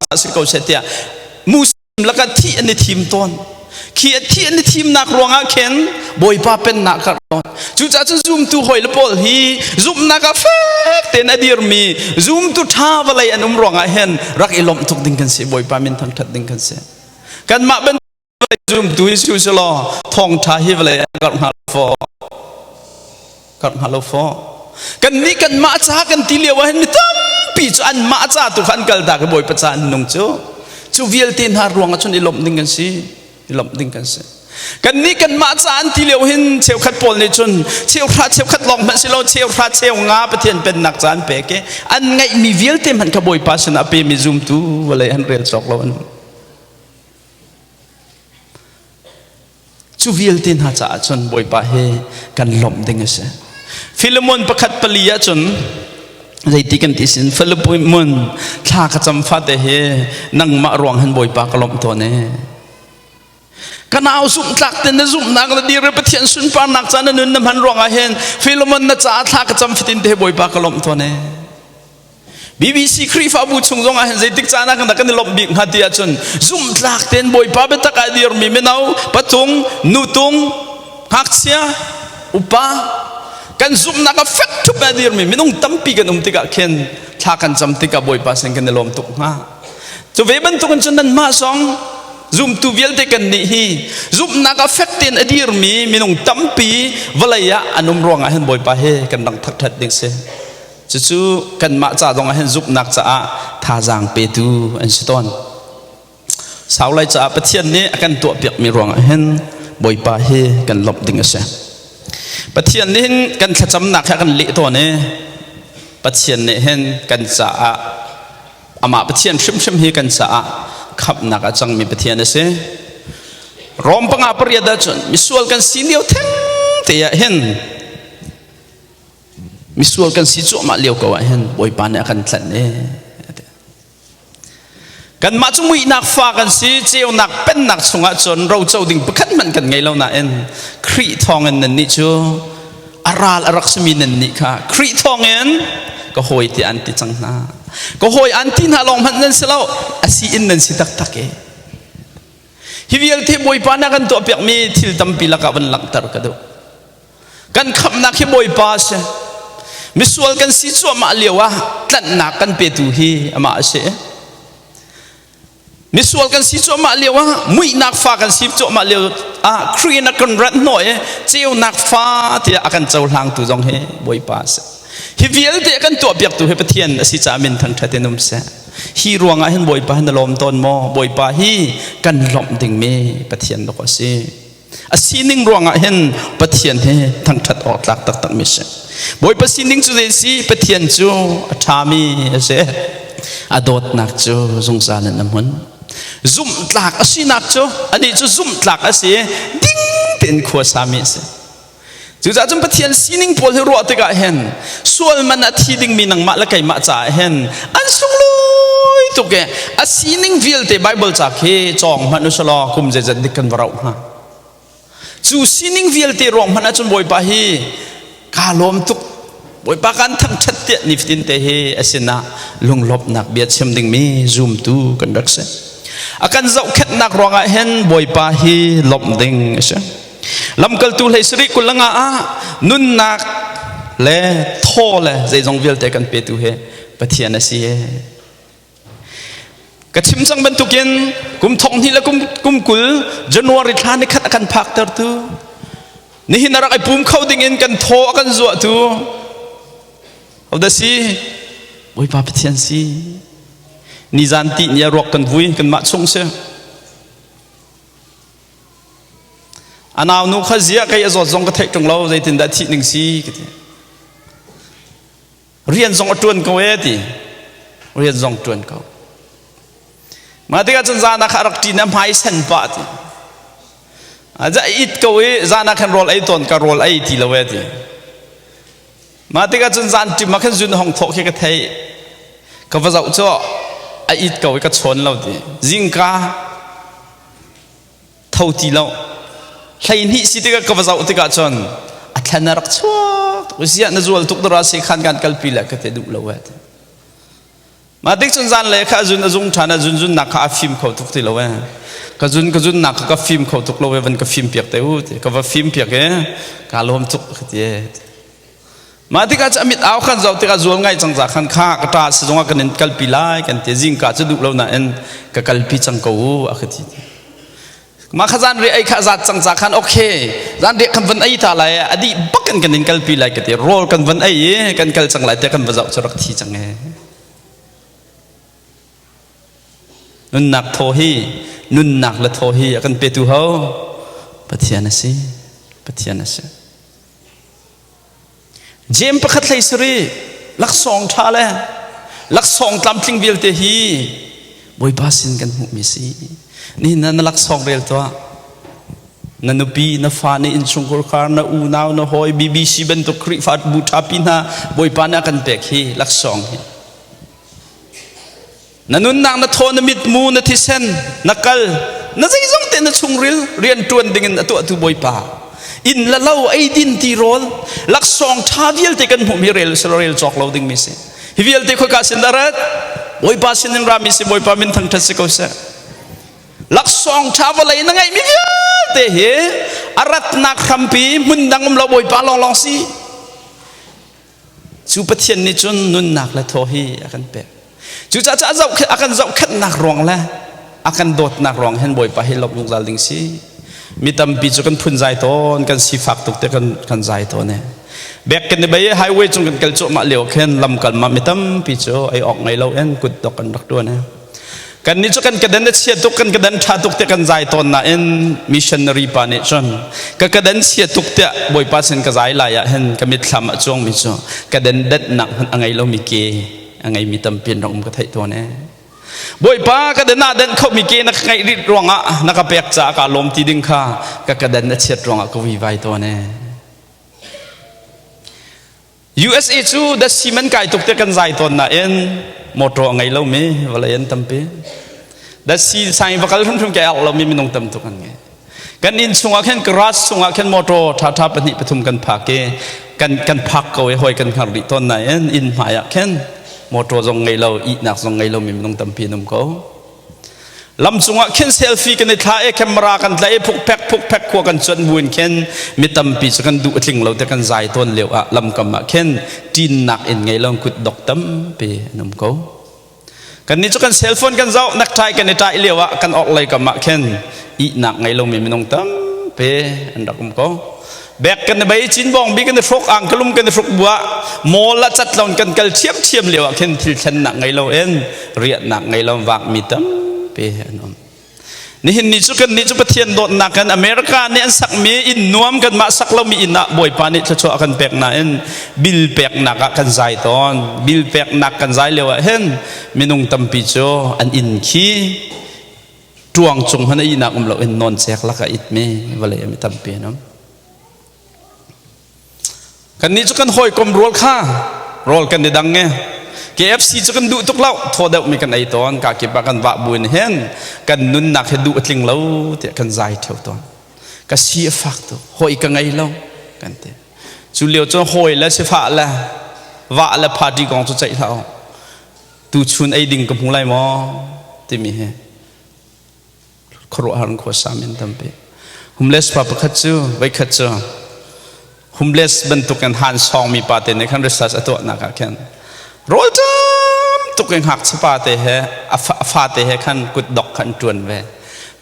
caah si ko seh tiah Muslim lakah thih an i thim tawn. Khi a thih an i thimnak ruangah khin Bawipa pennak kha tawn. Cucaah cun zumtu hawi le pawl hi zumhnak ah fek tein a dirmi zumtu ṭha vawlei an um ruangah hin rak i lawmh tuk ding kan si. Bawipa min thangṭhat ding kan si. Kanmah bantuk zumtu hi si usih law thawngṭha hi vawlei ah karh hnga lo faw. Karh hnga lo faw. Kannih kanmah ca kan ti lio ah hin mi tampi cu anmah ca tu kha an kal tak i Bawipa ca an nung cu. Cu vialte hna ruangah cun i lawmh ding kan si. I lawmh ding kan si. Kannih kanmah ca an ti lio hin cheukhat pawl nih cun cheuhra cheukhat lawng hmanh si lo cheuhra cheunga Pathian pennak ca an pek i an ngeihmi vialte hmanh kha Bawipa sinah a pemi zumtu vawlei an rel cawk lo an um. Cu vialte hna caah cun Bawipa hi kan lawmh ding a si. Philemon pakhat pali ah cun zeiti kan ti sin Philemon thla ka cam fate hi nangmah ruang hin Bawipa ka lawmh tawn e. Ka nau zumhtlak te na zumhnak na dir Pathian sunparnak ca na nun na hman ruangah hin Philemon na caah thla ka cam fatin te Bawipa ka lawmh tawn e. BBC Khrihfabu chung zong ah hin zeitik caan ah kan kan i lawmh bik hnga ti ahcun zumhtlak tein Bawipa biatak ah dirmi mino patung nutung ngakchia upa kan zumhnak a fek thup a dirmi minung tampi kan um tikah khin thla kan cam tikah Bawipa sin kan i lawm tuk hnga. Cu ve bantukin cun nanmah zong zumtu vialte kan nih hi zumhnak a fek tein a dirmi minung tampi vawlei ah an um ruangah hin Bawipa he kan dang thakṭhat ding si. Cucu kanmah ca zong ah hin zumhnak caah thazaang petu an si tawn. Sau lai caah Pathian nih a kan tuahpiakmi ruangah hin Bawipa hi kan lawmh ding a si. Pathian nih hin kan thlacamnak hi a kan leh tawn i Pathian nih hin kan caah amah Pathian hrimhrim hi kan caah khamhnak a cangmi Pathian a si. Rom panga pariat ahcun misual kan si lio theng te ah hin Misual kan si cuahmah lio ko ah hin Bawipa nih a kan tlanh e. Kanmah cu muihnak fa kan si, ceunak pennak chungah cun roco ding pakhat hmanh kan ngei lo nain Khrih thawngin nannih cu a ral a rak simi nannih kha Khrih thawngin ka hawi tiah an ti cang hna. Ka hawi an ti hna lawng hmanh nan si lo, a si in nan si taktak e. Hi vialte Bawipa nih a kan tuahpiakmi thil tampi lakah van langhter ka duh. Kan khamhnak hi Bawipa a si. Misual kan si cuahmah lio ah tlanhnak kan petu hi amah a si. Misual kan si cuahmah lio ah muihnak fa kan si cuahmah lio ah Khrih in a kan rat hnawh i ceunak fa tiah a kan cohlangtu zong hi Bawipa a si. Hi vialte a kan tuahpiaktu hi Pathian a si caah min thangṭhat in um seh. Hi ruangah hin Bawipa hin na lawm tawn maw? Bawipa hi kan lawmh dingmi Pathian dawk a si. A sining ruangah hin Pathian hi thangṭhat awk tlak taktakmi a si. Bawipa sining cu zei si? Pathian cu a ṭhami a si. A dawtnak cu zungzal in a hmun. Zumhtlak a sinak cu anih cu zumhtlak a si ding tein khua sami a si. Cucaah cun Pathian sining pawl hi ruah tikah hin sual man a thi dingmi nangmah le keimah caah hin an sunglawi tuk i a sining vialte Bible ca khi cawng hmanh usalaw kum zeizat dik kan va rauh hnga. Cu sining vialte ruang hmanh ahcun Bawipa hi kaa lawm tuk. Bawipa kan thangṭhat tiah nifatin te hi a sinah lunglawmhnak bia chim dingmi zumtu kan rak si. A kan zohkhenhnak ruangah hin Bawipa hi lawmh ding a si. Lamkaltu hlei sarih 25 ah nunnak le thaw le zeizong vialte kan petu hi Pathian a si. Ka chim cang bantukin kum thong hnih le kum, kum 20 January thla ni khat a kan phaktertu nihin a rak i pum kho ding in kan thaw a kan zuahtu Hodah si Bawipa Pathian si nizan ti ni a ruak kan vui kanmah chung si A naunu kha ziah kei a zawt zong ka theih ṭung lo zeitindah thih ning si ka ti. Rian zong a ṭuan ko e ti. Rian zong ṭuan ko. Mah tikah cun zan ah kha a rak ṭin a hmai sen pah ti. A it ko i zan ah khan rawl ei tawn ka rawl ei ti lo e ti. Mah tikah cun zan ṭim ah khan zun hong thawh khi ka theih. Ka va zoh cu a it ko i ka chawn lo ti. Zingka tho ti lo 12 si tikah ka va zoh tikah cun a thlan a rak chuak ziah na zual tuk dara se khan kan kalpi le ka te duh lo eh. Mah tik cun zanlei kha a zun a zung ṭhan a zun zunnak kha a fim kho tuk ti lo ee. Ka zun ka zunnak kha ka fim kho tuk lo ee van ka fim piak te u ti ka va fim piak ee kaa lawm tuk ka ti ee. Mah tikah cu a mit au khan zoh tikah zual ngai cang za khan kha ka ṭa si zongah kan in kalpi lai kan ti zingka cu duh lo nain ka kalpi cang ko u a ka ti. Mah kha zanriah ei kha zat cang ca khan okay zanriah kan van ei ta lai a dih bak in kan in kalpi lai ka ti rawl kan van ei i kan kal cang lai te kan va zoh cu rak thi cang e nunnak thaw hi nunnak le thaw hi a kan petu ho Pathian a si Pathian a si Jeim pakhat hlei sarih laksawng ṭha le laksawng tlamtling vialte hi Bawipa sin kan hmuhmi si. Nihin na laksawng rel tuah. Na nupi, na fa, na innchungkhar khar, na unau, na hawi, BBC bantuk Khrihfa bu ṭhapi hna Bawipa nih a kan pek hi laksawng hi. Na nunnak na thaw na mitmu na thisen na kal na zeizong te na chungril rian ṭuan dingin a tuahtu Bawipa inn la lo eidin ti rawl laksawng ṭha vialte kan hmuhmi rel rel cawk lo dingmi si hi vialte khoika sin dah rat Bawipa sin in rami si Bawipa min thangṭhat si ko seh laksawng ṭha vawlei na ngeihmi vialte hi a ratnak hrampi hmun dang um lo Bawipa lawnglawng si Cu Pathian nih cun nunnak le thaw hi a kan pek. Cucaah a kan zohkhenhnak ruang le a kan dawtnak ruang hin Bawipa hi lawmh zungzal ding si. Mi tampi cu kan phunzai tawn, kan sifak tuk te kan kan zai tawn e. Bek kan i bei highway cung kan kal cuahmah lio khin lamkal ma mi tampi cu ei awk ngei lo in kutdok kan rak tuan e. Kannih cu kan kadan a chia tuk kan kadan ṭha tuk tiah kan zai tawn nain missionary pa nih cun ka kadan chia tuk tiah Bawipa sin ka zai lai ah hin ka mitthlam ah cuangmi cu kadan danhnak hmanh a ngei lomi ke a ngeimi tampi an rak um ka theih tawn ee. Bawipa kadan ah danh khomi ke na ka ngeih rih ruangah na ka pek caah kaa lawm ti ding kha ka kadan a chiat ruangah ka vuivai tawn ee. USA cu datsi man kai tuk te kan zai tawn nain motor a ngei lomi vawlei an tampi. Datsi sang va kal hrimhrim ke ak lomi minung tam tuk an ngei. Kan inn chungah khin garage chungah khin motor tha tha pahnih pathum kan phak i kan kan phak ko i hoi kan hngar rih tawn nain inn hmai ah khin motor zong ngei lo ihnak zong ngei lomi minung tampi an um ko. Lam cungah khin selfie kan i thla i camera kan tla i phukphek phukphek khua kan cuanh buin khin mi tampi cu kan duh a tling lo te kan zai tawn lio ah lamkam ah khin ṭinnak in ngei lo kut dok tampi an um ko. Kannih cu kan cell phone kan zoh necktie kan i ṭaih lio ah kan orhlei kam ah khin ihnak ngei lomi minung tampi an rak um ko. Bek kan i bei cinbawng bi kan i hruk angkalum kan i hruk buah mall ah cat lon kan kal thiamthiam lio ah khin thil thlennak ngei lo in riahnak ngei lo vakmi tampi an um. Nihin ni cu kan nih cu Pathian dawtnak kan America nih an sakmi inn nuam kan mah sak lomi inn ah Bawipa nih thluachuah a kan pek nain bil peknak ah kan zai tawn. Bil peknak kan zai lio ah hin minung tampi cu an inn khi ṭuang cung hmanh a ihnak um loin nawncek lakah itmi vawlei mi tampi an um. Kannih cu kan hawikom rawl kha rawl kan i dang e. KFC cu kan duh tuk lo thaw deuhmi kan ei tawn ka kip ah kan vah buin hin kan nunnak hi duh a tling lo tiah kan zai ṭheo tawn. Ka si a fak tuk hawi ka ngei lo kan ti. Cu lio cun hawi le sifah le vah le party kong cu ceih hlah u. Tuchun ei ding ka hmu lai maw timi hi khuaruahhar in khuasa men tampi. Homeless pa pakhat cu voikhat cu homeless bantuk in han sawngmi pa te nih khan research a tuahnak ah khin rawl tam tuk in ngakchia pa te he a fa te he khan kutdok khan ṭuan ve.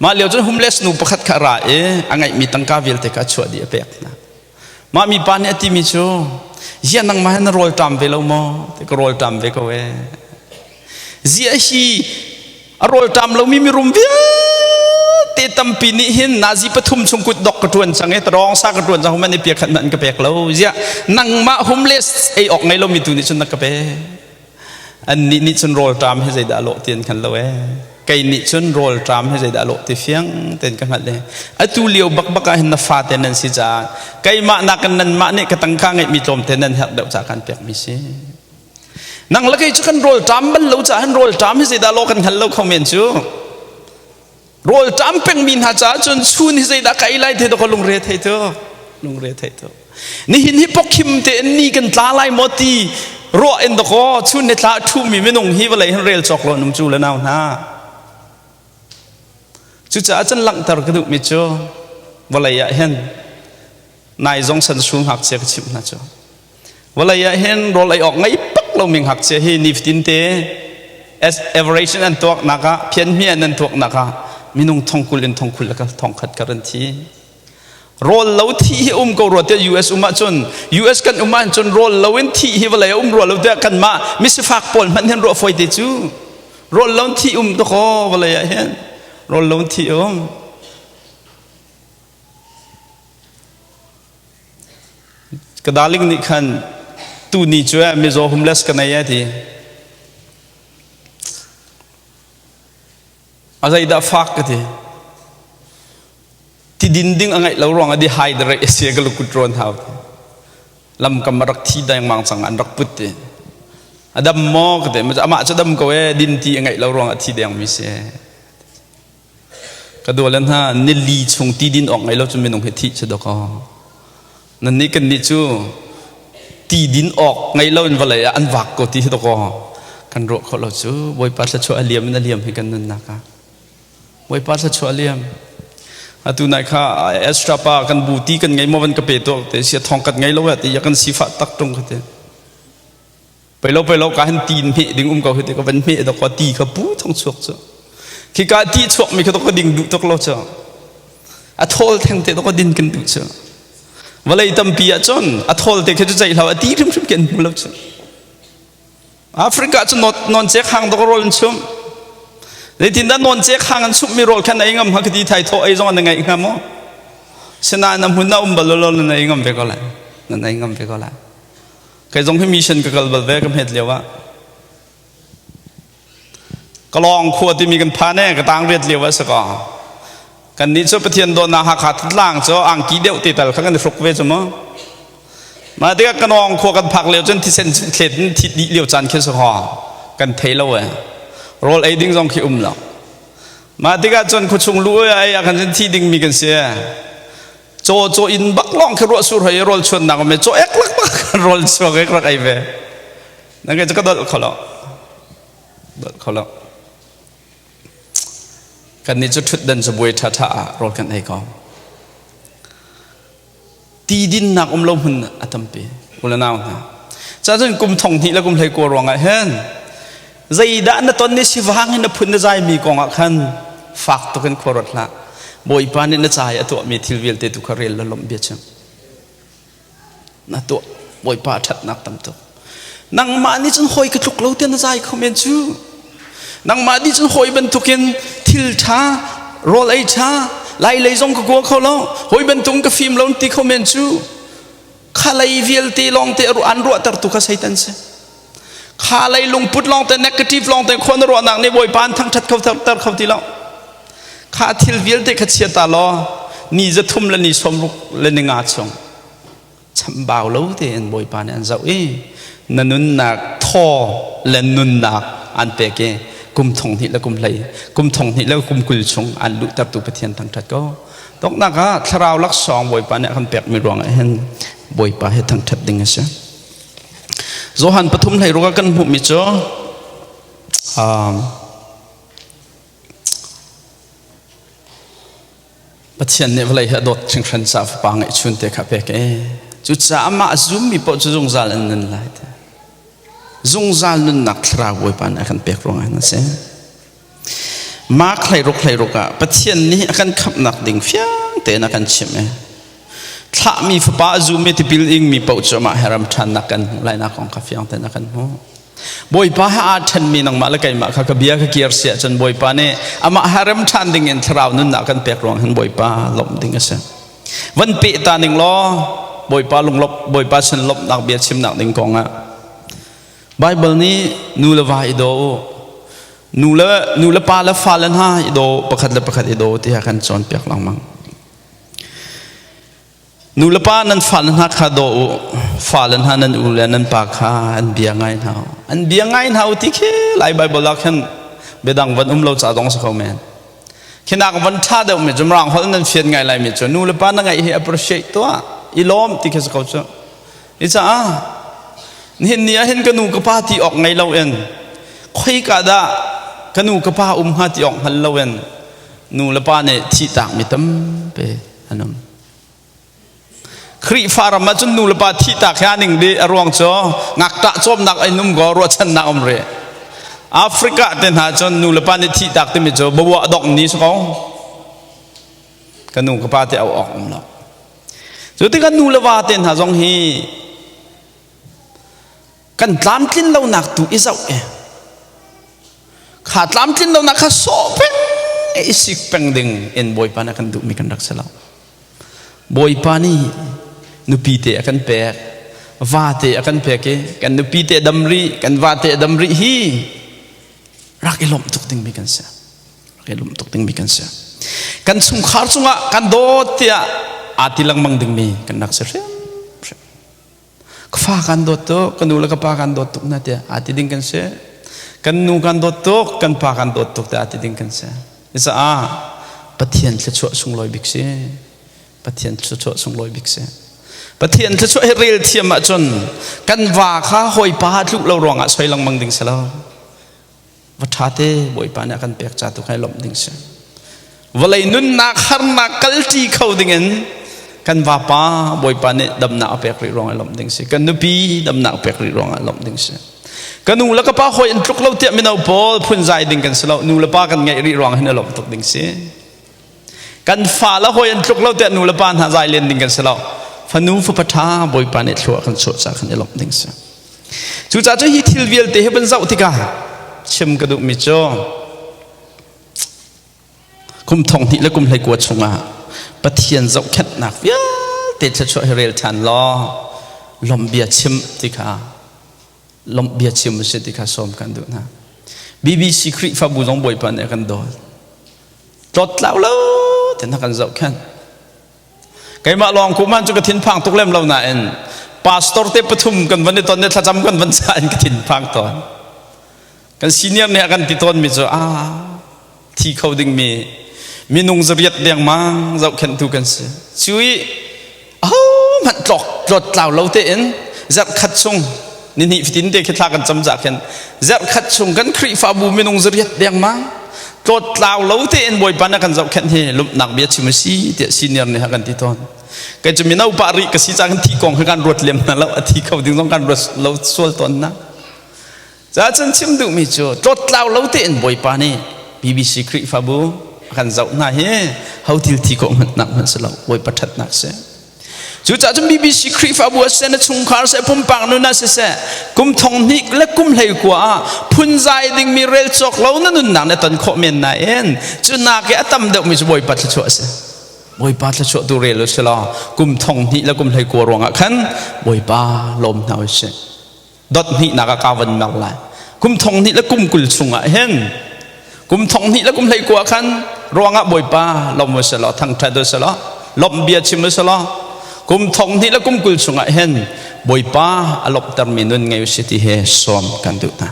Mah lio cun homeless nu pakhat kha a ra i a ngeihmi tangka vialte kha a chuah dih a pek hna. Mah mipa nih a timi cu, ziah nangmah hi na rawlṭam ve lo maw? Ti ka rawlṭam ve ko ee. Ziah hi a rawlṭam lomi mirum vialte tampi nih hin nazi pathum chung kut dok ka ṭuan cang i tarawng sa ka ṭuan cang human i pia khat hmanh ka pek lo. Ziah nangmah homeless ei awk ngei lomi tu nih cun na ka pek. Annih nih cun rawlṭam hi zeidah a lawh ti an hngal lo ee. Kei nih cun rawlṭam hi zeidah a lawh ti fiang tein ka hngalh i atu lio bakbak ah hin na fate nan si caah keimah nakin nanmah nih ka tangka ngeihmi tlawmte nan herh deuh caah kan pekmi si. Nang le kei cu kan rawlṭam bal lo caah hin rawlṭam hi zeidah lawh kan hngal lo kho men cu. Rawlṭam pengmi hna caah cun chun hi zeidah ka ei lai ti ka lungre thei tuk. Lungre thei tuk. Nihin hi pawkhim tein ni kan tla lai maw ti Ruah in dakaw chun ni thla ṭhumi minung hi vawlei hin rel cawk lo an um cu le nau hna. Cucaah cun langhter ka duhmi cu vawlei ah hin nai zong san sul ngakchia ka chimh hna cu. Vawlei ah hin rawl ei awk ngei bak lomi ngakchia hi nifatin te as average in an tuaknak ah phianhmi an tuaknak ah minung thongkul in thongkul le thongkhat kar an thi. Rawl lo thi hi um ko rua tiah US um ahcun US kan um ahcun rawl lo in thi hi vawlei a um rua lo tiah kanmah misifak pawl hmanh hin ruah fawi te cu. Rawl lo in thi um dakaw vawlei ah hin rawl lo in thi um. Ka darling nih khan tuni cu mizaw homeless ka nei ti. A zeidah fak ka ti. Ti din ding a ngeih lo ruang ah dehydrate a si ka lukut rawn hau. Lamkam a rak thi dengmang cang an rak put ti. A dam maw ka ti. Amah cu dam ko e din ti a ngeih lo ruang ah thi deng mi si. Ka dawle hna nili chung ti din awk ngei lo cu minung hi thih cu dakaw. Nannih kannih cu ti din awk ngei lo in vawlei ah an vak ko ti hi dakaw. Kan ruah khawh lo cu Bawipa thluachuah a liam in a liam hi kan nunnak ah. Bawipa thluachuah a liam. Atu nai kha Ezra pa kan bu ti kan ngei maw van ka pe tuah te sia thong kat ngei lo ya ti ya kan sifah tak tung ka ti. Pei lo pei lo ka han ti hmeh ding um ko hi ti ka van hmeh dok ti kha pu thong chuak cu khi ka ti chuak mi kha to ka ding duh tuk lo cu a thawl theng te to ka din kan duh cu vawlei tampi ah cun a thawl te khi cu ceih hlau a ti hrimhrim khi an hmu lo cu Africa cu non cek hang dok rawl an chum zeitindah non cek hang an chumh mi rawl khan ei ngam ha ka ti thai thaw ei zong an ngai hnga maw sinain a hmun na um bal lo nan ei ngam ve ko lai nan ei ngam ve ko lai Kei zong hi mission ka kal bal ve ka hmet lio ah. Ka lawng khua timi kan phan e ka tang riat lio ah si ko. Kan nih cu Pathian dawtnak Hakha tlang cu angki deuh te tal kha kan i hruk ve cu mu. Mah tikah ka nawng khua kan phak lio cun thisen thlet in thi dih lio caan khi si ko. Kan thei lo e. Rawl ei ding zong khi um lo. Mah tikah cun khuachung lu ai ah kan thi ding mi kan si. Caw caw inn bak lawng khi ruah sur hoi rawl chuannak um caw ek lak bak rawl chuak ek rak ei ve. Na ke ka dolh kho lo. Dolh kho lo. Kan nih cu ṭhutdan cabuai ṭhaṭha ah rawl kan ei ko. Ti dinnak um lo hmun a tampi. U le nau hna. Cacun kum thong hnih le kum hlei kua ruangah hin zeidah na ton ni sivang in na phun na zaimi kong ah khan fak tuk in khua ruat hlah. Bawipa nih na ca i a tuahmi thil vialte tu kha rel la lawmh bia chim. Na tuah Bawipa ṭhatnak tam tuk. Nangmah nih cun hawi ka tluk lo tiah na zai kho men cu. Nangmah nih cun hawi bantukin thil ṭha, rawl ei ṭha, lai lei zong ka kua kho lo, hawi bantuk ka fim lo ti kho men cu. Kha lei vialte lawngte an ruahtertu kha Satan si. Kha lei lungput lawngte negative lawngte khua na ruahnak nih Bawipa an thangṭhat kho ter kho ti lo. Kha thil vialte kha chia ta law ni 300 le ni 60 le ni nga chung chambau lo tein Bawipa nih an zoh i na nunnak thaw le nunnak an pek i kum thong hnih le kum hlei kum thong hnih le kum 20 chung an luhtertu Pathian thangṭhat ko. Donghnak ah thlarau laksawng Bawipa nih a kan pekmi ruangah hin Bawipa hi thangṭhat ding a si. Johan pathum hlei ruk ah kan hmuhmi cu Pathian nih vawlei hi a dawt hringhran caah fapa ngeihchun te kha pek e. Cucaah amah a zummi paoh cu zungzal an nun lai te. Zungzal nunnak thlarau Bawipa nih a kan pek ruangah hin a si. Mark 16 16 ah Pathian nih a kan khamhnak ding fiang tein a kan chimh i thlahmi fapa a zum i tipil ingmi paoh cu amah he ram ṭhannak kan hmuh lainak kong kha fiang tein a kan hmuh. Bawipa he aa ṭhenmi nangmah le keimah kha ka bia ka kir si ahcun Bawipa nih amah he rem ṭhan ding in thlarau nunnak kan pek ruang hin Bawipa lawmh ding a si. Van peh ta ning law Bawipa lunglawmh Bawipa sin lawmhnak bia chimnak ding kong ah Baibal nih nu le va i daw u nu le nu le pa le fale hna i daw pakhat le pakhat i daw tiah kan cawnpiak lengmang. Nu le pa nan fale hna kha daw u fale hna nan u le nan pa kha an bia ngai hna u an bia ngai hna u ti khi Lai Baibal ah khan biadang van um lo ca dong si kho men khinak van ṭha deuh mi cu mirang holh nan fian ngai lai mi cu nu le pa na ngaih hi appreciate tuah i lawm ti khi si ko cu i caah. Nihin ni ah hin ka nu ka pa ti awk ngei loin khoika dah ka nu ka pa um hnga ti awk hngal loin nu le pa nih thihtak mi tampi an um. Khrihfa ram ah cun nu le pa thihtak hi a ning dih a ruang cu ngakṭah cawmnak in um ko ruahchannak um rih. Africa te hna cun nu le pa nih thihtak timi cu babuah dok ni si ko. Ka nu ka pa te au awk um lo. Cu tikah nu le va te hna zong hi kan tlamtlin lonak tu i zoh i kha tlamtlin lonak kha sawh peng i sik peng ding in Bawipa nih a kan duhmi kan rak si lo. Bawipa nih nupi te a kan pek, va te a kan pek i kan nupi te dam rih, kan va te dam rih hi rak i lawmh tuk dingmi kan si. Rak i lawmh tuk dingmi kan si. Kan chungkhar cungah kan dawt tiah aa ti lengmang dingmi kan rak si hrim. Ka fa kan dawt tuk, ka nu le ka pa kan dawt tuk hna tiah aa ti ding kan si. Kan nu kan dawt tuk, kan pa kan dawt tuk tiah aa ti ding kan si. Caah Pathian thluachuah sunglawi bik si. Pathian thluachuah sunglawi bik si. Pathian thluachuah hi rel thiam ahcun kan va kha hawipa tluk lo ruangah soi lengmang ding si lo. Va ṭha te Bawipa nih a kan pek ca tu kha i lawmh ding si. Vawlei nunnak harnak kalṭi kho dingin kan vapa Bawipa nih damnak a pek rih ruangah i lawmh ding si. Kan nupi damnak a pek rih ruangah i lawmh ding si. Ka nu le ka pa hawi an tluk lo tiah mino pawl phunzai ding kan si lo. Nu le pa kan ngeih rih ruang hin i lawmh tuk ding si. Kan fa le hawi an tluk lo tiah nu le pa hna zai len ding kan si lo. Fanu fapa ṭha Bawipa nih thlua kan chuah ca khan i lawmh ding si. Cucaah cu hi thil vialte hi van zoh tikah chim ka duhmi cu kum thong hnih le kum 19 chungah Pathian zohkhenhnak vialte thluachuah hi rel ṭhan law lawmh bia chim ti kha lawmh bia chim a si ti kha sawm kan duh hna. BBC Khrihfabu zong Bawipa nih a kan dawt. Tlawttlau lo ten a kan zohkhenh. Keimah lawng kum han cu ka thinphang tuk lem lo nain pastor te pathum kan van i ton i thlacam kan van ca in ka thinphang tawn. Kan senior nih a kan ti tawn mi cu a thi kho ding mi minung zariat dengmang zohkhenhtu kan si. Cu i ahohmanh tlok tlawt tlau lo tein zarh khat chung nihnih fatin te khi thla kan cam za khin zarh khat chung kan Khrihfabu minung zariat dengmang tlawttlau lo tein Bawipa na kan zohkhenh hi lumnak bia chim a si tiah senior nih a kan ti tawn. Kei cu mino pah rih ka si ca kan thi kong hi kan ruat lem hna lo a thi kho ding zong kan ruat lo sual tawn na. Ca cun chim duhmi cu tlawttlau lo tein Bawipa nih BBC Khrihfabu a kan zoh hna hi ho thil thi khawh hmanh nak hmanh si lo Bawipa ṭhatnak si. Cucaah cun BBC Khrihfabu ah siseh, na chungkhar seh, pumpak nun ah siseh, kum thong hnih le kum 19 ah phunzai dingmi rel cawk lo na nunnak na ton khawh men nain cu nak i a tam deuhmi cu Bawipa thluachuah a si. Bawipa thluachuah tu rel u si law kum thong hnih le kum 19 ruangah khan Bawipa lawm hna u sih. Dot hnihnak ah ka van mer lai. Kum thong hnih le kum 20 chungah hin kum thong hnih le kum 19 khan ruangah Bawipa lawm u selaw thangṭhat u selaw lawmh bia chim u selaw kum thong hnih le kum 20 chungah hin Bawipa a lawmhtermi nun ngei u si ti he sawm kan duh hna.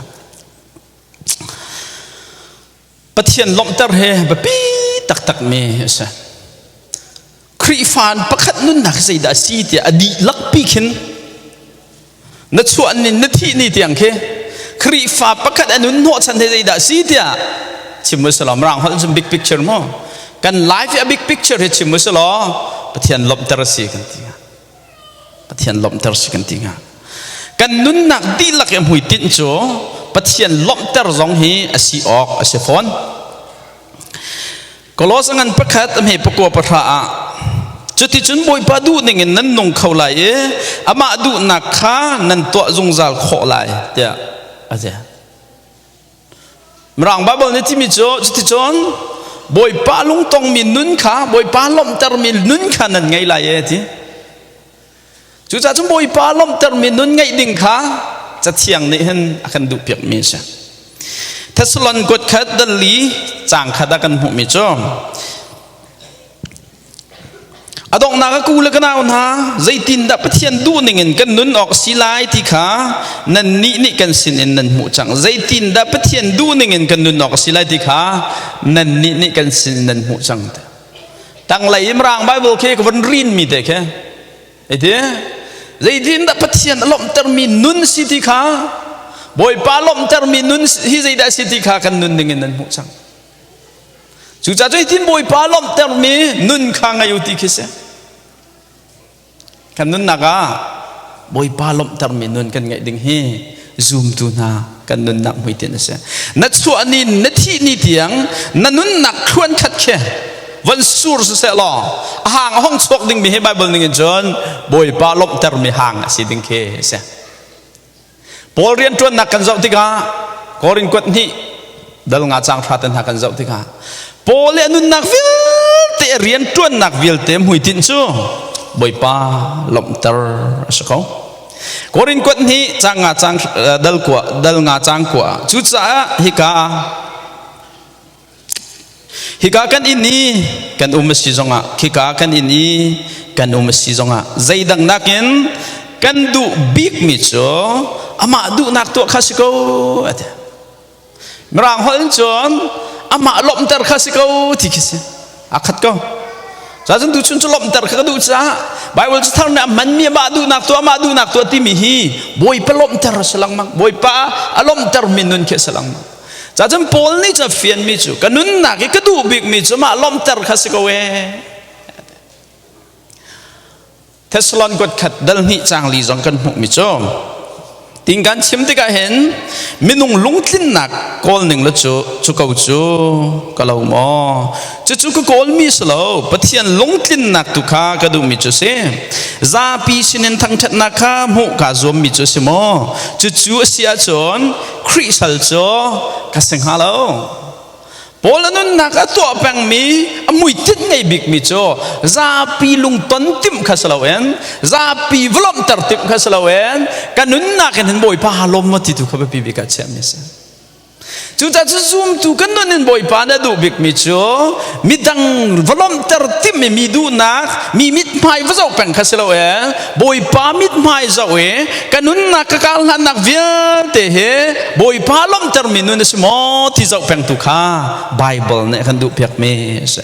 Pathian lawmhter he biapi taktakmi a si. Khrihfa pakhat nunnak zeidah a si tiah a dihlak pi khin na chuah ni na thih ni tiang khi Khrihfa pakhat a nun hnawhchan he zeidah a si tiah chim u selaw mirang holh cun big picture mu kan life i a big picture hi chim u selaw Pathian lawmhter a si kan ti hnga Pathian lawmhter si kan ti hnga kan nunnak dihlak i hmuitinh cu Pathian lawmhter zong hi a si awk a si fawn Kolos ngan pakhat a hme pakua pahra ah cuticun Bawipa duh ningin nan nung kho lai i amah duhnak kha nan tuah zungzal khawh lai tiah a ti. Mirang Bible nih timi cu cuticun Bawipa lungtongmi nun kha Bawipa lawmhtermi nun kha nan ngei lai e ti. Cucaah cun Bawipa lawmhtermi nun ngeih ding kha Cathiang nih hin a kan duhpiakmi a si. Thessalon kuat khat dal li caang khat ah kan hmuhmi cu a donghnak a ku le ka nau hna zeitindah Pathian duhning in kan nun awk si lai ti kha nannih nih kan sinin nan hmuh cang zeitindah Pathian duhning in kan nun awk si lai ti kha nannih nih kan sinin nan hmuh cang tanglei i Mirang Bible khi ka von rin mi te khi iti. Zeitin dah Pathian a lawmhtermi nun si ti kha Bawipa lawmhtermi nun hi zeidah si ti kha kan nun ding in nan hmuh cang. Cucaah zeitin Bawipa lawmhtermi nun kha ngei u ti khi si. Kan nunnak ah Bawipa lawmhtermi nun kan ngeih ding hi zumtu hna kan nunnak hmuitinh a si. Na chuah ni na thih ni tiang na nunnak thluan khat khi van sur siseh law a hang a hong chuak dingmi hi Bible ning in cun Bawipa lawmhtermi hang a si ding khi a si. Paul rianṭuannak kan zoh tikah Korin kuat hnih dal nga cang hra te hna kan zoh tikah Paul le a nunnak vialte a rianṭuannak vialte hmuitinh cu Bawipa lawmhter a si ko. Korin kuat hnih cang nga cang dal kua dal nga cang kua cucaah hika hika kan inn i kan um a si zongah khika kan inn i kan um a si zongah zeidang nakin kan duh bikmi cu amah duhnak tuah kha si ko a ti. Mirang holh in cun amah lawmhter kha si ko ti khi si. A khat ko. Cun tuchun cu lawmhter kha ka duh caah Bible cu thar nih a hmanmi amah duhnak tuah amah duhnak tuah timi hi Bawipa lawmhter a si lengmang. Bawipa a lawmhter mi nun khi a si lengmang. Cun Paul nih cun fianmi cu ka nunnak i ka duh bikmi cu mah lawmhter kha si ko ee. Thessalon kuat khat dal hnih cang li zong kan hmuhmi cu ting kan chim tikah hin minung lungtlinnak kawl ning le cu cu ko cu ka lo maw cucu ka kawlmi si lo Pathian lungtlinnak tu kha ka duhmi cu si zapi sinin thangṭhatnak kha hmuh kaa zuammi cu si maw cucu a si ahcun Khrih sal cu ka si hnga lo Paul a nunnak a tuah pengmi a muitinh ngei bikmi cu zapi lungton timh kha si loin zapi vlomhter timh kha si loin ka nunnak in hin Bawipa lawm maw ti tu kha biapi bik ah chiahmi a si. Cucaah cu zumtu kan nun in Bawipa nih a duh bikmi cu midang va lawmhter timh i mi duhnak mi mithmai va zoh peng kha si loin Bawipa mithmai zoh i ka nunnak ka kar hlannak vialte hi Bawipa lawmhtermi nun a si maw ti zoh peng tu kha Bible nih a kan duhpiakmi a si.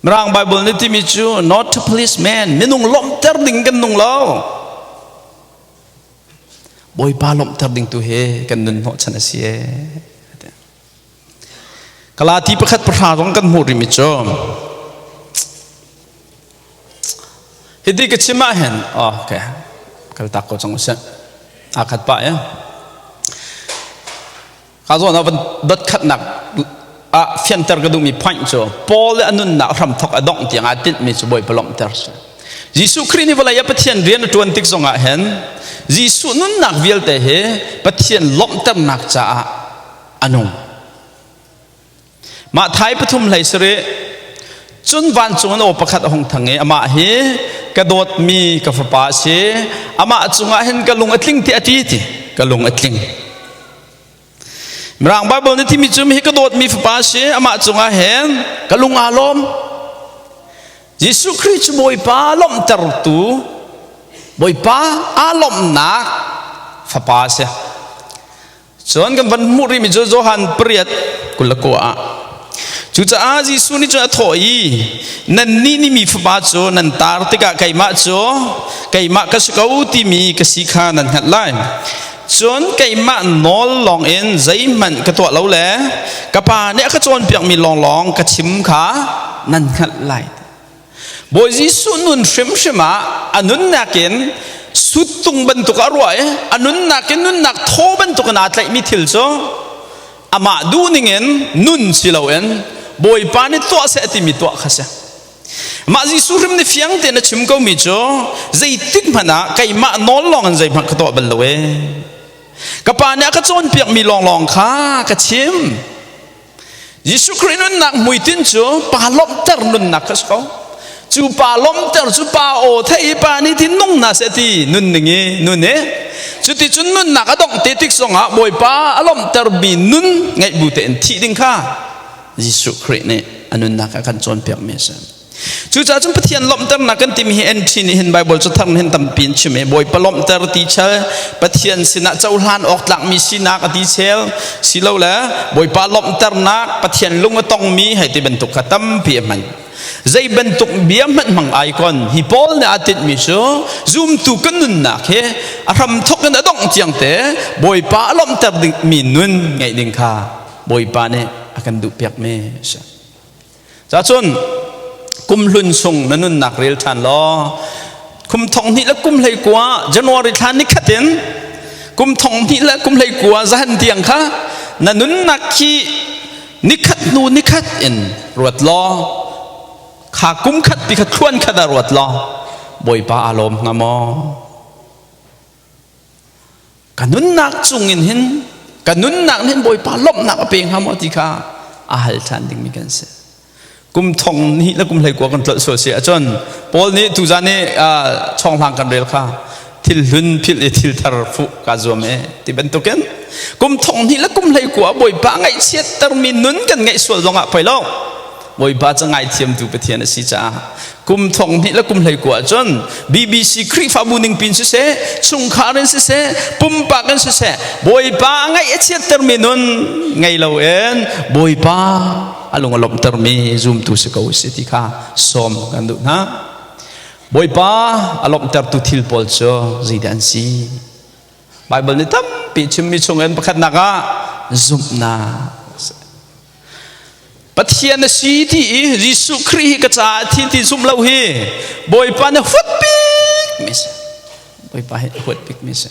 Mirang Bible nih timi cu not to please man minung lawmhter ding kan nung lo. Bawipa lawmhter ding tu hi kan nun hnawhchan a si ee. Galati pakhat pahra zong kan hmuh rihmi cu hiti ka chim ah hin okay kal tak ko cang usih aa khat pah ya ka zawn ah van dot khatnak ah fianter ka duhmi point cu Paul le a nunnak hramthok a dongh tiang aa tinhmi cu Bawipa lawmhter si Jesuh Khrih nih vawlei ah Pathian rian a ṭuan tik zongah hin Jesuh nunnak vialte hi Pathian lawmhternak caah a nung. Mah thai pathum hlei sarih cun vancung in aw pakhat a hung thang i amah hi ka dawtmi ka fapa a si amah cungah hin ka lung a tling ti a ti ti ka lung a tling Mirang Bible nih timi cu hi ka dawtmi fapa a si amah cungah hin ka lung aa lawm Jesuh Khrih cu Bawipa lawmhtertu Bawipa aa lawmhnak fapa a si Cun kan van hmuh rihmi cu Johan pariat 29 ah Cucaah Jesuh nih cun a thawh i nannih nih mi fapa cu nan tar tikah keimah cu keimah ka si ko timi ka si kha nan hngalh lai. Cun keimah nawl lawngin zeihmanh ka tuah lo le ka pa nih a ka cawnpiakmi lawnglawng ka chim kha nan hngalh lai. Bawi Jesuh nun hrimhrim ah a nunnak in suttung bantuk a ruah i a nunnak in nunnak thaw bantuk in aa tlaihmi thil cu amah duhning in nun si loin Bawipa nih tuah seh timi tuah kha si. Mah Jesuh hrim nih fiang tein a chim komi cu zeitik hmanh ah keimah nawl lawng in zeihmanh ka tuah bal lo ee. Ka pa nih a ka cawnpiakmi lawnglawng kha ka chim. Jesuh Khrih nunnak hmuitinh cu pa lawmhter nunnak kha si ko. Cu pa lawmhter cu pa aw thei i pa nih tin nung hna seh ti nunning i nun i cuti cun nunnak a dongh te tik zongah Bawipa a lawmhter mi nun ngeih bu tein thih ding kha Jesuh Khrih nih a nunnak a kan cawnpiakmi a si. Cucaah cun Pathian lawmhternak kan timi hi entry nih hin Bible cu thar hin tampi in chim i Bawipa lawmhter ti chel Pathian sinah cohlan awk tlakmi sinak a ti chel silole Bawipa lawmhternak Pathian lung a tongmi hei ti bantuk kha tampi a hman. Zei bantuk bia hmanh hmang ai kon hi Paul nih aa tinhmi cu zumtu kan nunnak hi a hramthok in a dongh tiang te Bawipa a lawmhter dingmi nun ngeih ding kha Bawipa nih a kan duhpiakmi a si. Cacun kum hlun sung na nunnak rel ṭhan law kum thong hnih le kum hlei kua January thla ni khat in kum thong hnih le kum hlei kua zahan tiang kha na nunnak khi nikhat hnu nikhat in ruat law kha kum khat pi kha thluan khat ah ruat law Bawipa aa lawm hnga maw? Ka nunnak cung in hin ka nunnak hin Bawipa lawmhnak a pe hnga maw ti kha a hal ṭhan dingmi kan si. Kum thong hnih le kum hlei kua kan tlolh sual si ahcun Paul nih tuzan i chawnghlang kan rel kha thil hlun philh i thil thar fuh kaa zuam e ti bantukin kum thong hnih le kum hlei kua Bawipa ngaihchiattermi nun kan ngeih sual zongah poi lo. Bawipa cu ngaithiamtu Pathian a si caah kum thong hnih le kum hlei kua cun BBC Khrihfabu ningpin siseh chungkhar in siseh pumpak in siseh Bawipa a ngaih a chiattermi nun ngei loin Bawipa a lung a lawmhtermi zumtu si ko si ti kha sawm kan duh hna. Bawipa a lawmhtertu thil pawl cu zeidah an si? Baibal nih tampi chimmi chungin pakhatnak ah zumhnak Pathian a si ti i Jesuh Khrih hi ka caah thi ti zumh lo hi Bawipa nih huat bik mi si. Bawipa hi huat bik mi si.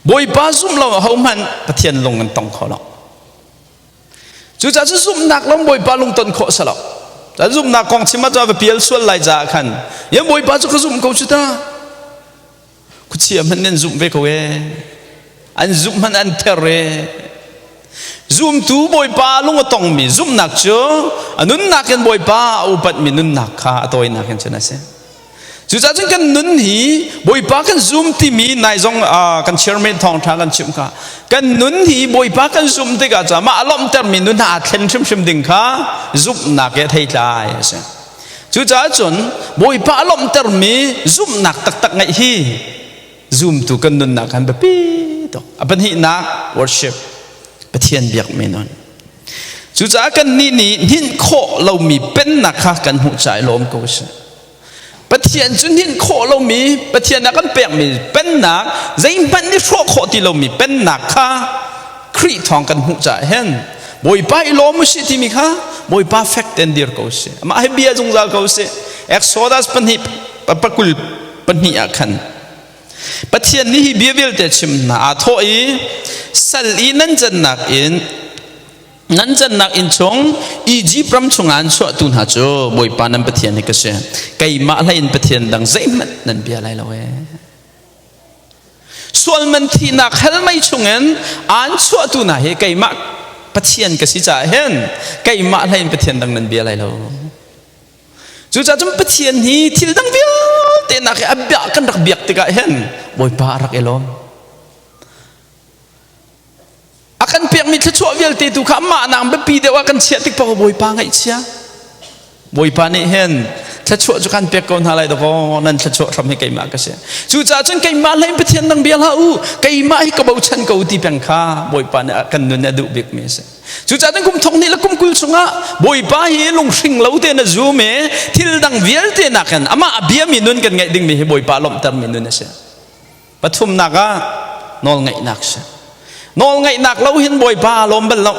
Bawipa zumh lo ahohmanh Pathian lung an tong kho lo. Cucaah cu zumhnak lawng Bawipa lung ton khawh si lo. Zumhnak kong chim ah va pial sual lai caah khan ya Bawipa cu ka zumh ko cu ta. Khuachia hmanh nan zumh ve ko ee. An zumh hmanh an ther ee. Zumtu Bawipa lung a tongmi zumhnak cu a nunnak in Bawipa a upatmi nunnak kha a tawinak in cun a si. Cucaah cun kan nun hi Bawipa kan zum timi nai zong kan chairman thawngṭha kan chimh kha kan nun hi Bawipa kan zumh tikah cu mah a lawmhtermi nun aa thlen hrimhrim ding kha zumhnak he theitlai a si. Cucaah cun Bawipa a lawmhtermi zumhnak taktak ngeih hi zumtu kan nunnak kan biapi tuk. A pahnihnak worship Pathian biakmi nun. Cucaah kannih nih hninh khawh lomi pennak kha kan hmuh caah i lawm ko sih. Pathian cu hninh khawh lomi Pathian a kan pekmi pennak zeihmanh nih hrawh khawh ti lomi pennak kha Khrih thawng kan hmuh caah hin Bawipa i lawm usih timi kha Bawipa fek ten dir ko usih. Amah hi bia zungzal ko usih. Exodus pahnih pakul pahnih ah khan Pathian nih hi bia vialte chim hna aa thawh i sal i nan cannak in nan cannak inn chung Egypt ram chungah an chuahtu hna cu Bawipa nan Pathian hi ka si. Keimah hlei in Pathian dang zeihmanh nan bia lai lo ee. Sualman thihnak hell mei chungin aan chuahtu hna hi keimah Pathian ka si caah hin keimah hlei in Pathian dang nan bia lai lo. Cucaah cun Pathian hi thil dang vialte nak hi a bia kan rak biak tikah hin Bawipa a rak i lawm. A kan pekmi thluachuah vialte tu kha amah nak biapi deuh ah kan chiah tik paoh Bawipa ngaihchia. Bawipa nih hin thluachuah cu kan pek ko hna lai dakaw nan thluachuah hram hi keimah ka si. Cucaah cun keimah hlei Pathian dang bia hlah u keimah hi ka bochan ko ti peng kha Bawipa nih kan nun a duh bikmi a si. Cucaah cun kum thong hnih le kum 20 chungah Bawipa hi lunghring lo tein a zum i thil dang vialte nakin amah a biami nun kan ngeih dingmi hi Bawipa lawmhtermi nun a si. Pathumnak ah nawlngaihnak si. Nawlngaihnak lo hin Bawipa aa lawm bal lo.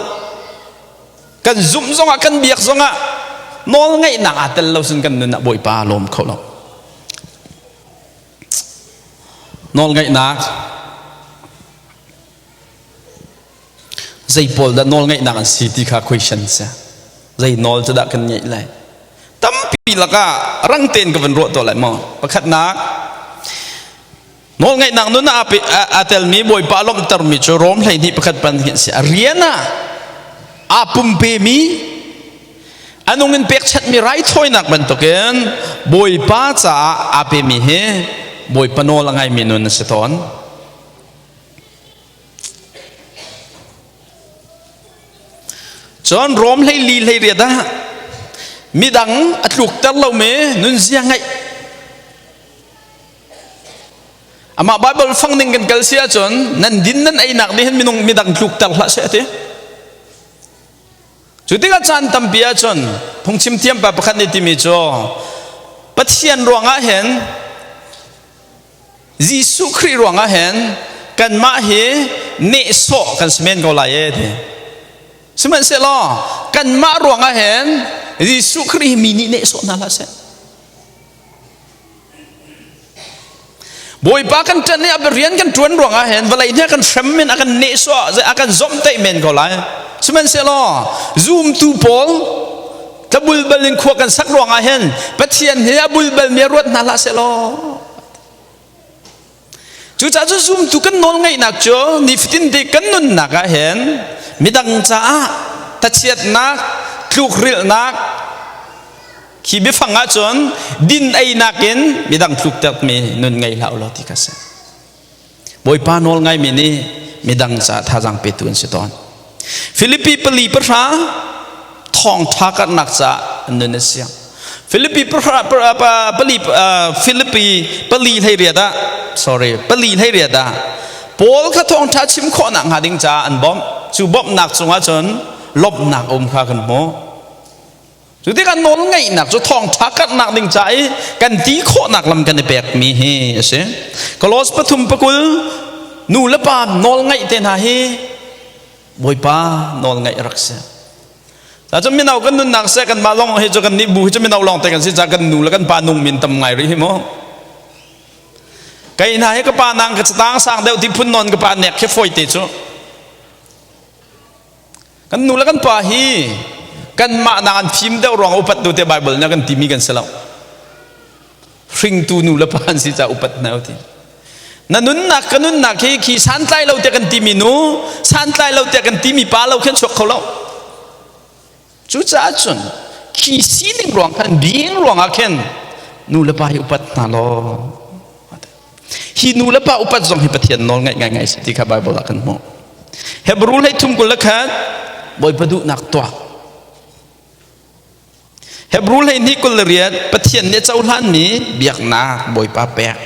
Kan zumh zongah kan biak zongah nawlngaihnak aa tel lo sin kan nun ah Bawipa aa lawm kho lo. Nawlngaihnak zei pawl dah nawlngaihnak an si ti kha question si. Zei nawl cu dah kan ngeih lai? Tampi lakah rang tein ka van ruah tuah lai maw? Pakhatnak, nawlngaihnak nun ah aa telmi Bawipa lawmhtermi cu Rom 12 pakhat pan hi an si. A rian ah aa pumpemi a nung in pekchanhmi raithawinak bantukin Bawipa caah aa pemi hi Bawipa nawl a ngaimi nun a si tawn. Cun Rom 14 18 ah midang a tlukter lomi nunzia ngeih amah Bible fang ning kan kal si ahcun nan din nan einak nih hin minung midang tlukter hlah seh ti. Cu tikah caan tampi ahcun phungchim thiam pa pakhat nih timi cu Pathian ruangah hin Jesuh Khrih ruangah hin kanmah hi nehsawh kan si men ko lai e ti. Sihmanhsehlaw kanmah ruangah hin Jesuh Khrih hi mi nih nehsawh hna hlah seh. Bawipa kan ṭan i a rian kan ṭuan ruangah hin vawlei nih a kan hrem men a kan nehsawh a kan zomhtaih men ko lai. Sihmanhsehlaw zumtu pawl tlabulbal in khua kan sak ruangah hin Pathian hi a bulbal mi ruat hna hlah sehlaw. Cucaah cu zumtu kan nawl ngeihnak cu nifatin te kan nunnak ah hin midang caah thachiatnak, tlukrilhnak, Khi biafang ahcun din einak in midang tluktermi nun ngei hlah ulaw ti kha si. Bawipa nawl ngaimi nih midang caah thazaang petu an si tawn. Filipi pali pahra thawngṭha karhnak caah an nun a siang. Filipi pahra pali Filipi pali hlei riat ah sorry pali hlei riat ah Paul kha thawngṭha chim khawhnak hnga ding caah an bawmh. Cu bawmhnak cungah cun lawmhnak um kha kan hmuh. Cu tikah nawlngeihnak cu thawngṭha karhnak ding ca i kan ti khawhnak lam kan i pekmi hi a si. Kolos pathum pakul nu le pa nawlngaih te hna hi Bawipa nawlngaih rak si. Cun mino kan nunnak seh kan mah lawng hi cu kan nih bu hi cu mino lawng te kan si ca kan nu le kan pa nung min tam ngai rih hi mu. Kei hna hi ka pa nang ka catang sang deuh ti phun nawn ka pa nek khi fawi te cu. Kan nu le kan pa hi kanmah nak an fim deuh ruang upat tu te Bible nih kan timi kan si lo. Hringtu nu le pa an si ca upat hna ti. Na nunnak ka nunnak hi khi santlai lo tiah kan timi nu, santlai lo tiah kan timi pa lo khin chuak kho lo. Cucaah cun khi sining ruang khan bing ruangah khin nu le pa hi upat hna law hi nu le pa upat zong hi Pathian nawl ngaih ngai ngai si ti kha Bible ah kan hmuh. Hebrew hlei thum kul le khat Bawipa duhnak tuah. Hebrew hlei hnih kul le riat Pathian nih a cohlanmi biaknak Bawipa pek.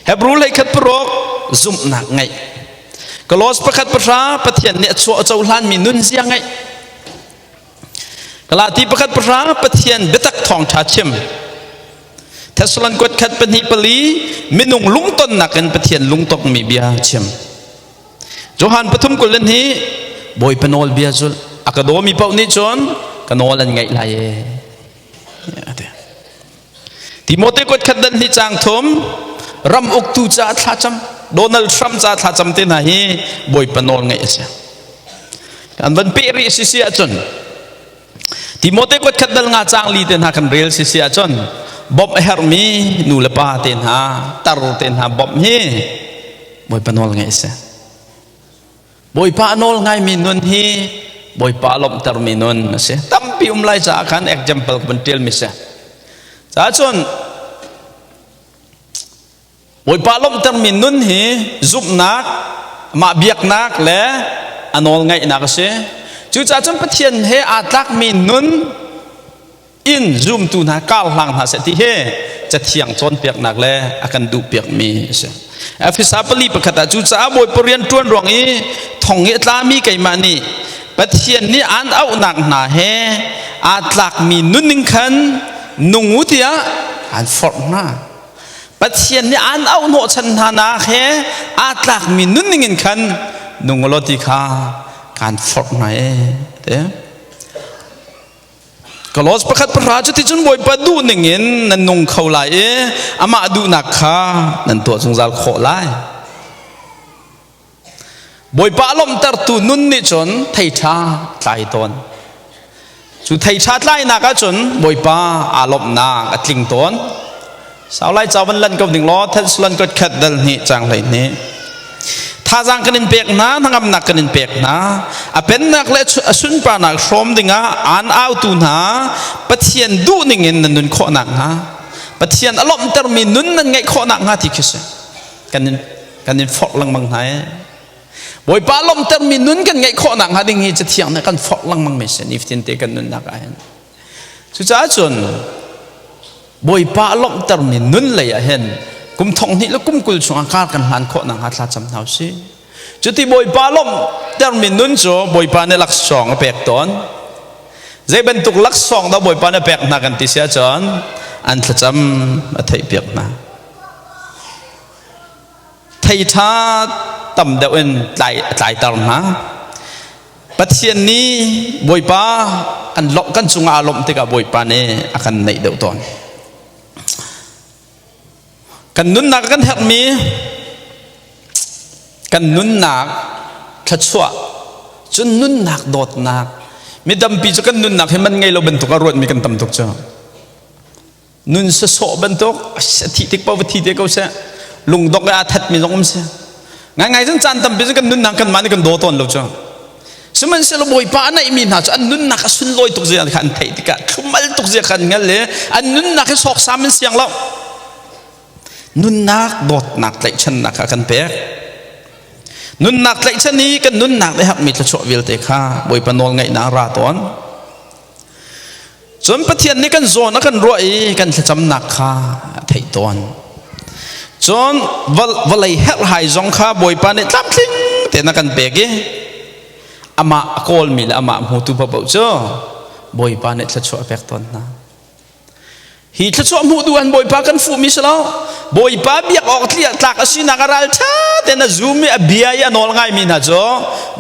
Hebrew hlei khat paruk zumhnak ngeih. Kolos pakhat pahra Pathian nih a chuah a cohlanmi nunzia ngeih. Galati pakhat pahra Pathian biatak thawngṭha chim. Thessalon kuat khat pahnih pali minung lungtonnak in Pathian lungtokmi bia chim. Johan pathum kul le hnih Bawipa nawl bia zulh. A ka dawmi paoh nih cun ka nawl an ngaih lai ee. Timote kuat khat dan hi cang thum ram uktu caah thlacam Donald Trump caah thlacam te hna hi Bawipa nawl ngaih a si. Kan van peh rih si si ahcun Timote kuat khat dal nga cang li te hna kan rel si si ahcun bawmh a herhmi nu le pa te hna tar te hna bawmh hi Bawipa nawl ngaih a si. Bawipa a nawl ngaimi nun hi Bawipa a lawmhtermi nun a si. Tampi um lai caah khan example ka van ṭialmi si. Caah cun Bawipa lawmhtermi nun hi zumhnak, mah biaknak le a nawl ngaihnak a si. Cucaah cun Pathian he aa tlakmi nun in zumtu hna kar hlang hna seh ti hi cathiang cawnpiaknak le a kan duhpiakmi a si. Efesa pali pakhat ah cucaah Bawipa rian ṭuan ruang i thong i a tlami keimah nih Pathian nih aan auhnak hna he aa tlakmi nunning khan nung u tiah aan forh hna. Pathian nih aan auh hnawhchan hna nak he aa tlakmi nunning in khan nung u law ti kha kaan forh hna ee. Kolos pakhat pahra cu ticun Bawipa duh ning in nan nung kho lai i amah duhnak kha nan tuah zungzal khawh lai. Bawipa lawmhtertu nun nih cun thei ṭha tlai tawn. Cu thei ṭha tlainak ahcun Bawipa aa lawmhnak a tling tawn. Sau lai ca van lan ko ding law Thessalon kot khat dal hnih cang hlei hnih. Thazaang kan in pek hna, hnangamnak kan in pek hna. A pennak le a sunparnak hrawm dingah aan autu hna Pathian duh ning in nan nun khawh nakhnga Pathian a lawmhtermi nun nan ngeih khawh nakhnga ti khi si. Kan in kan in forh lengmang hna ee. Bawipa lawmhtermi nun kan ngeih khawh nakhnga ding hi cathiang nih kan forh lengmang mi si nifatin te kan nunnak ah hin. Cucaah cun Bawipa a lawmhtermi nun lei ah hin kum thong hnih le kum kul chungah kar kan hlan khawh nakhnga thla cam hna usih. Cuti Bawipa lawmhtermi nun cu Bawipa nih laksawng a pek tawn. Zei bantuk laksawng dah Bawipa nih a pek hna kan ti si ahcun an thlacam a theihpiak hna. Thei ṭha tam deuh in tlai a tlaiter hna. Pathian nih Bawipa kan lawmh kan cungah aa lawmh tikah Bawipa nih a kan neih deuh tawn. Kan nunnak kan herhmi kan nunnak thluachuah cun nunnak dawtnak mi tampi cu kan nunnak hi man ngei lo bantuk a ruatmi kan tam tuk cu nun sasawh bantuk a thih tik paoh va thi te ko seh lungdok le aa thatmi zong um si ngaingai cun caan tampi cu kan nunnak kanmah nih kan daw tawn lo cu. Sihmanhsehlaw Bawipa a naihmi hna cu an nunnak a sunlawi tuk zia kha an theih tikah thlumal tuk zia kha an hngal i an nunnak hi sawksam in siang lo. Nunnak dawtnak tlaihchannak kha kan pek. Nunnak tlaihchan i kan nunnak le hakmi thluachuah vialte kha Bawipa nawl ngaihnak ra tawn. Cun Pathian nih kan zawn a kan ruah i kan thlacamnak kha a theih tawn. Cun vawlei herhhai zong kha Bawipa nih tlamtling tein a kan pek i amah a kawlmi le amah hmutu paohpaoh cu Bawipa nih thluachuah a pek tawn hna. Hi thluachuah hmuh duh an Bawipa kan fuhmi si lo. Bawipa biak awk tlak a sinak a ralṭha tein a zum i a bia i a nawl ngaimi hna cu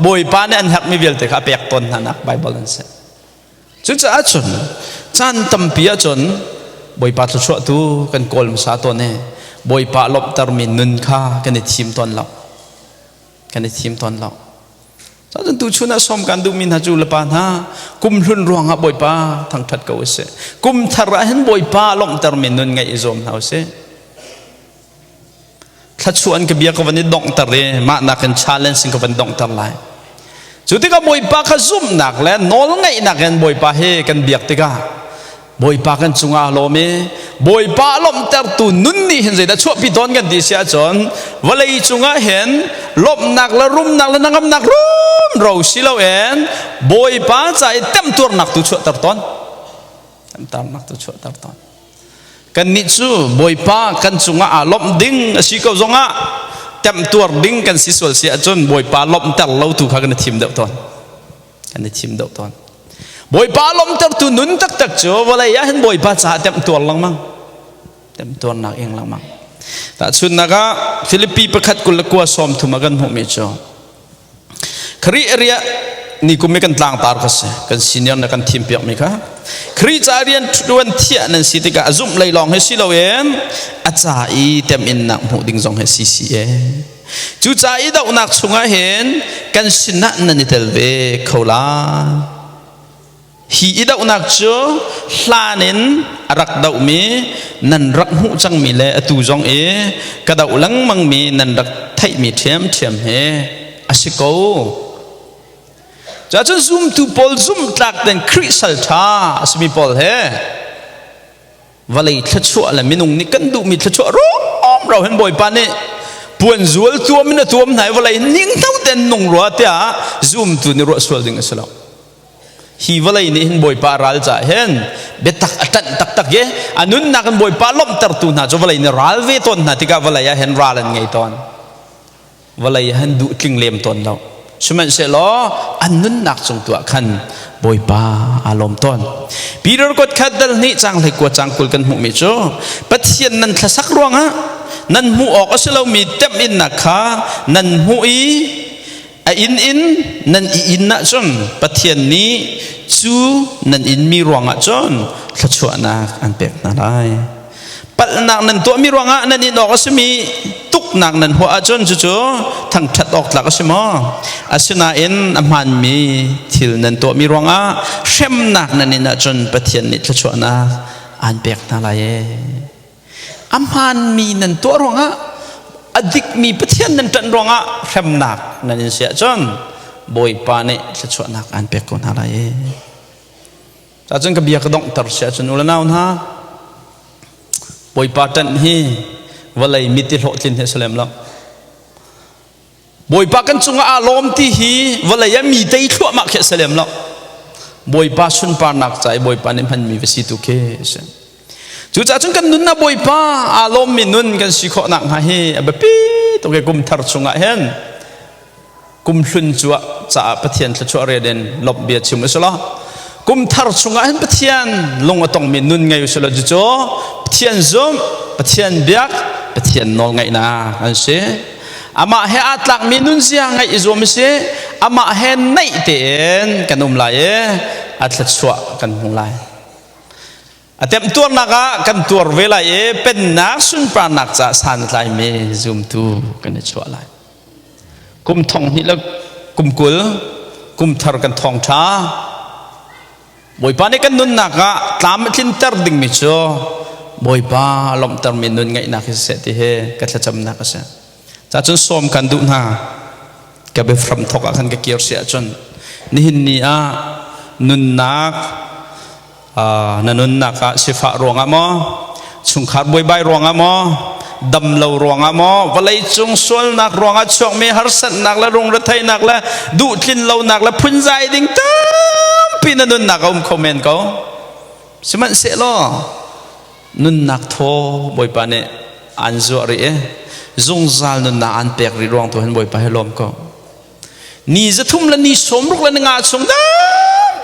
Bawipa nih an herhmi vialte kha a pek tawn hna nak Baibal an si. Cucaah cun caan tampi ahcun Bawipa thluachuah tu kan kawl hmasa tawn i Bawipa lawmhtermi nun kha kan i thim tawn lo. Kan i thim tawn lo. Cun tuchun ah sawm kan duhmi hna cu le pa hna kum hlun ruangah Bawipa thangṭhat ko usih. Kum thar ah hin Bawipa lawmhtermi nun ngeih i zuam hna usih. Thluachuah an ka bia ka van i donghter i mah nakin challenge in ka van donghter lai. Cu tikah Bawipa kha zumhnak le nawlngaihnak in Bawipa hi kan biak tikah Bawipa kan cungah a lawm i Bawipa a lawmhtertu nun nih hin zeidah chuahpi tawn kan ti si ahcun vawlei cungah hin lawmhnak le rumnak le hnangamnak rumro si loin Bawipa ca i temtuarnak tu chuahter tawn. Temtuarnak tu chuahter tawn. Kannih cu Bawipa kan cungah aa lawmh ding a si ko zongah temtuar ding kan si sual si ahcun Bawipa lawmhter lo tu kha kan i thim deuh tawn. Kan i thim deuh tawn. Bawipa lawmhtertu nun taktak cu vawlei ah hin Bawipa caah temtuar lengmang. Temtuarnak ing lengmang. Tahchunhnak ah Filipi pakhat 29 30 ah kan hmuhmi cu Khrih riah ni kum i kan tlangtar ka si kan senior na kan thim piak mi kha Khrih ca rian ṭuan thiah nan si tikah a zumh lei lawng he si loin a ca i teminnak hmuh ding zong he si si e cu ca i dohnak chungah hin kan sinah nan i tel ve kho la. Hi i dohnak cu hlan in a rak dohmi nan rak hmuh cangmi le atu zong i ka doh lengmangmi nan rak theihmi ṭhiamṭhiam hi a si ko. Cuahcun zumtu pawl zumhtlak ten Khrih sal ṭha a simi pawl he vawlei thluachuah le minung nih kan duhmi thluachuah rumro hin Bawipa nih puan zual tuam in a tuam hna i vawlei ningno ten nung rua tiah zumtu nih ruah sual ding a si lo. Hi vawlei nih hin Bawipa ral caah hin biatak a ṭanh taktak i a nunnak in Bawipa lawmhtertu hna cu vawlei nih ral ve tawn hna tikah vawlei ah hin ral an ngei tawn. Vawlei ah hin duh tling lem tawn lo. Sihmanhsehlaw an nunnak cung tu ah khan Bawipa aa lawm tawn. Peter kuat khat dal hnih caang 19 caang 20 kan hmuhmi cu Pathian nan thlasak ruangah nan hmuh awk a si lomi temhinnak kha nan hmuh i A inn in nan i inn ahcun Pathian nih cu nan inmi ruangah cun thluachuahnak an pek hna lai. Palhnak nan tuahmi ruangah nan in awk a simi tuknak nan huah ahcun cucu thangṭhat awk tlak a si maw? Asinain a hmaanmi thil nan tuahmi ruangah hremnak nan in ahcun Pathian nih thluachuahnak aan pek hna lai ee. A hmaanmi nan tuah ruangah a dikmi Pathian nan ṭanh ruangah hremnak nan in si ahcun Bawipa nih thluachuahnak aan pek ko hna lai ee. Cacun ka bia ka donghter si ahcun u le nau hna Bawipa ṭanh hi vawlei mit i hlawhtlin hi a si lem lo. Bawipa kan cungah aa lawm ti hi vawlei ah mi tei thluahmah khi a si lem lo. Bawipa sunparnak ca i Bawipa nih hmanmi va si tu khi a si. Cucaah cun kan nunnak Bawipa aa lawmmi nun kan si khawh nakhnga hi a biapi tuk i kum thar chungah hin. Kum hlun cu caah Pathian thluachuah rian in lawmh bia chim u law kum thar chungah hin Pathian lung a tongmi nun ngei u law cucu Pathian zumh, Pathian biak, Pathian nawl ngaihnak an si. Amah he aa tlakmi nunzia ngaih i zuam si. Amah he naih tein kan um lai i a thluachuah kan hmu lai. A temtuarnak ah kan tuar ve lai i pennak sunparnak caah san a tlaimi zumtu kan i chuah lai. Kum thong hnih le kum 20 kum thar kan thawng ṭha. Bawipa nih kan nunnak ah tlam a tlinter dingmi cu Bawipa lawmhtermi nun ngeihnak hi siseh ti hi ka thlacamnak a si. Ca cun sawm kan duh hna. Ka biafram thawk ah khan ka kir si ahcun nihin ni ah nunnak na nunnak ah sifah ruangah maw, chungkhar buaibai ruangah maw, damlo ruangah maw, vawleicung sualnak ruangah chuakmi harsatnak le rungretheihnak le duhtlin lonak le phunzai ding tampi na nunnak a um kho men ko. Sihmanhsehlaw nunnak thaw Bawipa nih aan zuah rih i zungzal nunnak aan pek rih ruang tu hin Bawipa hi lawm ko. Ni 3 le ni 60 le ni 5 chung dam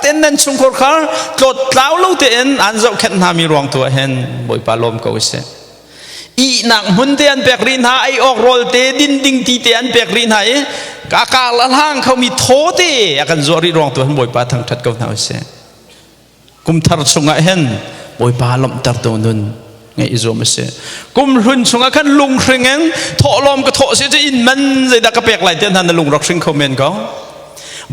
tein nan chungkhar khar tlawt tlau lo tein an zohkhenh hna mi ruang tu ah hin Bawipa lawm ko sih. Ihnak hmun te an pek rih hna, ei awk rawl te, din ding ti te an pek rih hna i ka kar la hlang khomi thaw te a kan zuah rih ruang tu hin Bawipa thangthat ko hna usih. Kum thar chungah hin Bawipa lawmhtertu nun ngeih i zuam a si. Kum hlun chungah khan lunghring in thawhlawm ka thawh si cu inn man zeidah ka pek lai tiah hna na lung rak hring kho men ko.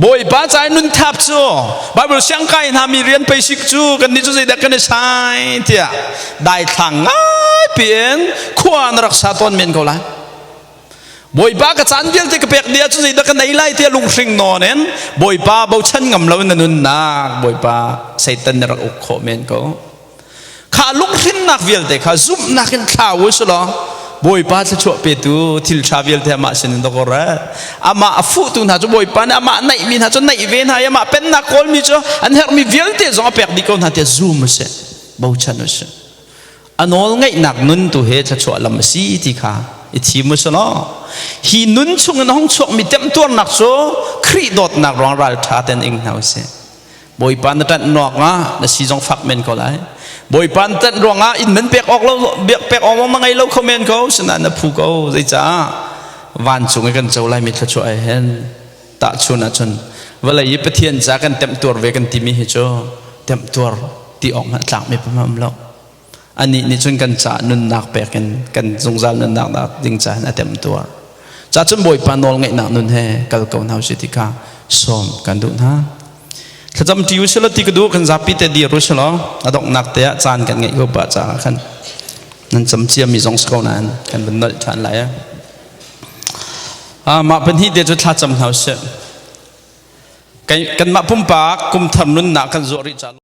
Bawipa ca i nun thap cu Bible siangkai hna mi rian pei sik cu kan nih cu zeidah kan i sai tiah daithlang ngai piin khua na rak sa tawn men ko lai. Bawipa ka caan vialte ka pek dih ahcun zeidah ka nei lai tiah lunghring nawn in Bawipa bochan ngam lo in na nunnak Bawipa Satan na rak uk khawh men ko. Kha lunghrinnak vialte kha zumhnak in thla u sulaw Bawipa thluachuah petu thil ṭha vialte amah sin in dawk amah a fuhtu hna cu Bawipa nih amah naihmi hna cu naih ve hna i amah pennak kawlmi cu an herhmi vialte zong a pek dih ko hna tiah zum u sih, bochan u sih. A nawl ngaihnak nun tu he thluachuah lam a si ti kha i thim u law hi nun chung in a hung chuakmi temtuarnak cu Khrih dawtnak ruang ralṭha ten ing hna usih. Bawipa na ṭanh ruang ah na si zong fak men ko lai. Bawipa na ṭanh ruang ah inn man pek awk lo pek awk na ngei lo kho men ko, sinain na phu ko. Zeicah? Vancung i kan co lai mi thluachuah he hin tahchun ahcun vawlei i Pathian ca kan temtuar ve kan timi hi cu temtuar ti awk hmanh tlak mi pahmam lo. Anih nih cun kan ca nunnak pek in kan zungzal nunnak nak ding ca in a temtuar. Ca cun Bawipa nawl ngeihnak nun he kal ko hna usih ti kha sawm kan duh hna. Thlacam ṭi usih law ti ka duh, kan zapi te dir usih law a donghnak te ah caan kan ngeih ko pah caah khan nan cam ciami zong si ko nain kan van nolh ṭhan lai. Mah pahnih te cu thlacam hna usih. Kanmah pumpak kum thar nunnak kan zuah rih ca.